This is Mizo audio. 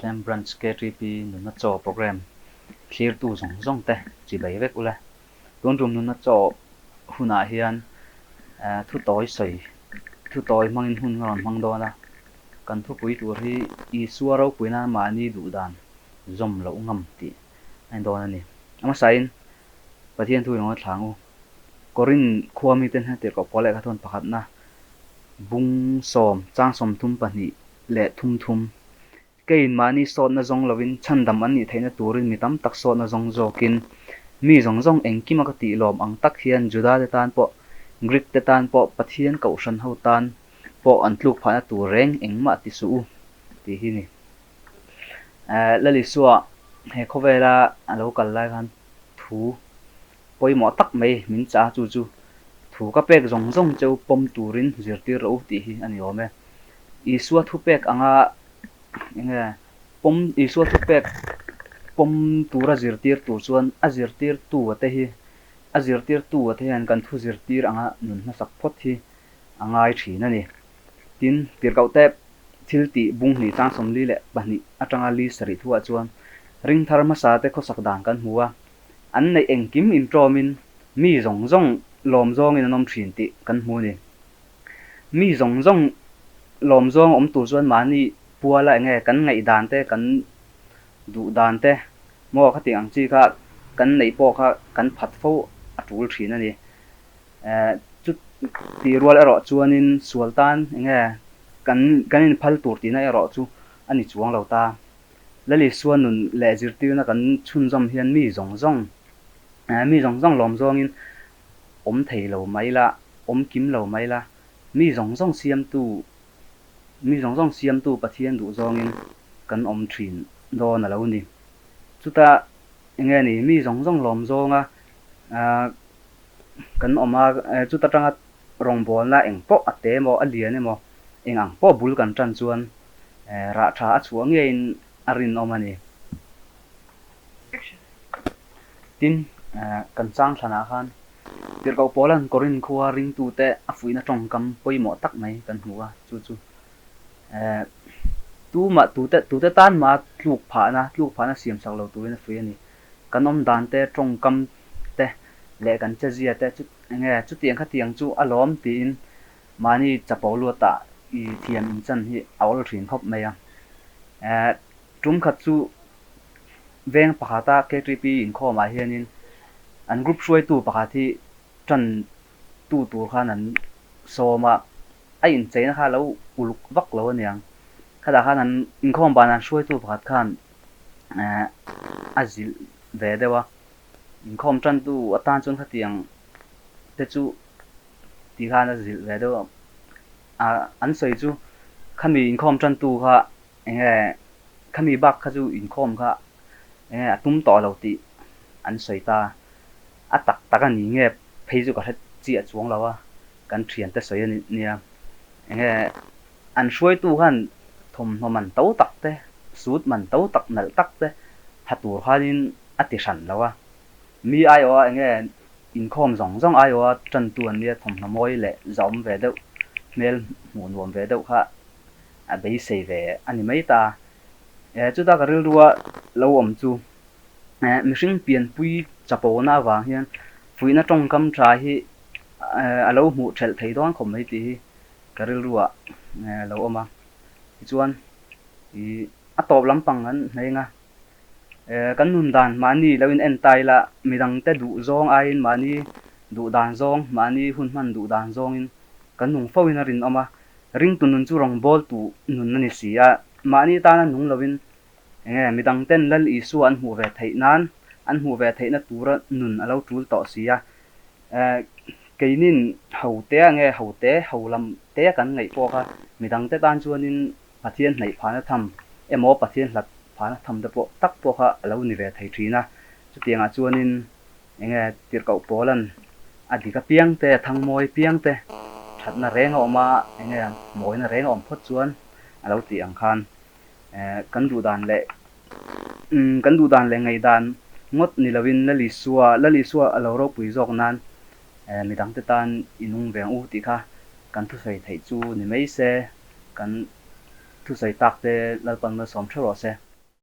Tualthleng Branch KTP Nunna Chaw Programme thlirtu zawng zawng te chibai vek ula. Tun tum Nunna Chaw hunah hian thu tawi sawi, thu tawi hmangin hun ka rawn hmang dawn a. Kan thupui tur hi Isua ropui nan mahni duh dan zawm loh ngam tih a ni dawn a ni. A hmasain Pathian thu ilo thlang u. Korinth khua mite hna tirhkoh pawl lehkha thawn pakhatna bung sawm chang sawmthum pahnih leh thum thum. Keiin mahni sawtna zawng lovin chhandam an nih theihna turin mi tam tak sawtna zawng zawkin mi zawng zawng engkima ka tih lawm ang tak hian Juda te tan pawh Greek te tan pawh Pathian kohhran ho tan pawh an tluk phahna tur reng engmah ti suh u tih hi ni. Lalisua he khawvela a lo kal lai khan thu pawimawh tak mai min chah a, chu chu thu ka pek zawng zawng cheu pawm turin zirtir rawh u tih hi a ni awm e. Isua thupek anga enge pawm Isua thupek pawm tura zirtir tur chuan a zirtirtu te hi a zirtirtu te hian kan thu zirtir anga nun hmasak phawt hi a ngai thin a ni. Tin, tirhkohte thil tih bung hnih chang 42 atanga li sarih thuah chuan ringthar hmasa te khawsak dan kan hmu a, an neih engkim intawmin mi zawng zawng lawm zawngin an awm thin tih kan hmu a ni. Mi zawng zawng lawm zawng awm tur chuan mahni puala enge kan ngaih dan te, kan duh dan te maw khatiang ang chi kha kan neih pawh kha kan phat fo a tul thin a ni. Chu tih rual erawh chuanin sual tan enge kan kan inphal tur tihna erawh chu a ni chuang lo ta. Lalisua nun leh zirtirna kan chhunzawm hian mi zawng zawng mi zawng zawng lawm zawngin awm thei lo mai la, awm kim lo mai la, mi zawng zawng siamtu mi zawng zawng siamtu Pathian duh zawngin kan awm thin dawn a lo ni. Chuta enge ni mi zawng zawng lawm zawnga Kan awm a, chuta tanga rawngbawlna eng pawh a te emaw a lian emaw eng ang pawh bul kan tan chuan rah tha a chhuah ngeiin a rinawm a ni. Tin, kan chang thlanah khan Tirhkoh Paula'n Korinth khua ringtute a fuihna tawngkam pawimawh tak mai kan hmu a, chu chu tumah tute tute tan mah tluk phahna tluk phahna siam sak lo turin a fuih a ni. Kan awm dan te tawngkam te leh kan che zia te chu enge chutiang khatiang chu a lawm tiin mahni chapo luatah i thiam inchan hi a awl thin khawp mai a. Tum khat chu veng pakhata KTP inkhawmah hianin an group hruaitu pakhat hi tan tu tur khan an sawm a, a incheina kha a lo uluk vak lo aniang. Khatah khan an inkhawm banah an hruaitu pakhat khan a zilh ve deuh a. Inkhawm tantu atan chuan khatiang te chu ti khan a zilh ve deuh a, an sawi chu khami inkhawm tantu kha enge khami bak kha chu inkhawm kha enge a tum tawh lo tih an sawi ta. A tak tak a ni nge phei chu ka hre chiah chuang lo a, kan thiante sawi a nia. Enge an hruaitu khan thawmhnaw man to tak te, suit man to tak nalh tak te ha tur khanin a ti hran lo a, mi aiawha enge inkhawm zawng zawng aiawha tantu an nia thawmhnaw mawi leh zahawm ve deuh, hmel hmuh nuam ve deuh kha a beisei ve a ni mai ta. Chuta ka rilrua lo awm chu mihring pianpui chapona avang hian fuihna tawngkam tha hi a lo hmuh thelh thei dawn khawp mai tih hi ka rilrua lo awm a. Tichuan ih a tawp lampang an hneng a. Kan nun dan mahni lo in en ta ila midangte duh zawng aiin mahni duh dan zawng, mahni hun hman duh dan zawngin kan nung fo in a rinawm a. Ringtu nun chu rawngbawltu nun a ni si a, mahni tana nung lovin enge midangten Lal Isua an hmuh ve theih nan, an hmuh ve theihna tura nun a lo tul tawh si a. Keinin ho te nge ho te, ho lam te kan ngaih pawh kha midangte tan chuanin Pathian hnaih phahna tham emaw Pathian hlat phahna tham te pawh tak pawh kha a lo ni ve thei thin a. Chutiangah chuanin enge tirhkoh pawlan a dik apiang te, a thangmawi apiang te thatna reng a awm a, enge mawina reng a awm phawt chuan a lo tih ang khan kan duh dan leh kan duh dan leh ngaihdan ngawt ni lovin Lalisua, Lalisua a lo ropui zawk nan midangte tan i nung ve ang u tih kha kan thusawi theih chu ni mai se. Kan thusawi tak te Lalpan malsawm theuh rawh se.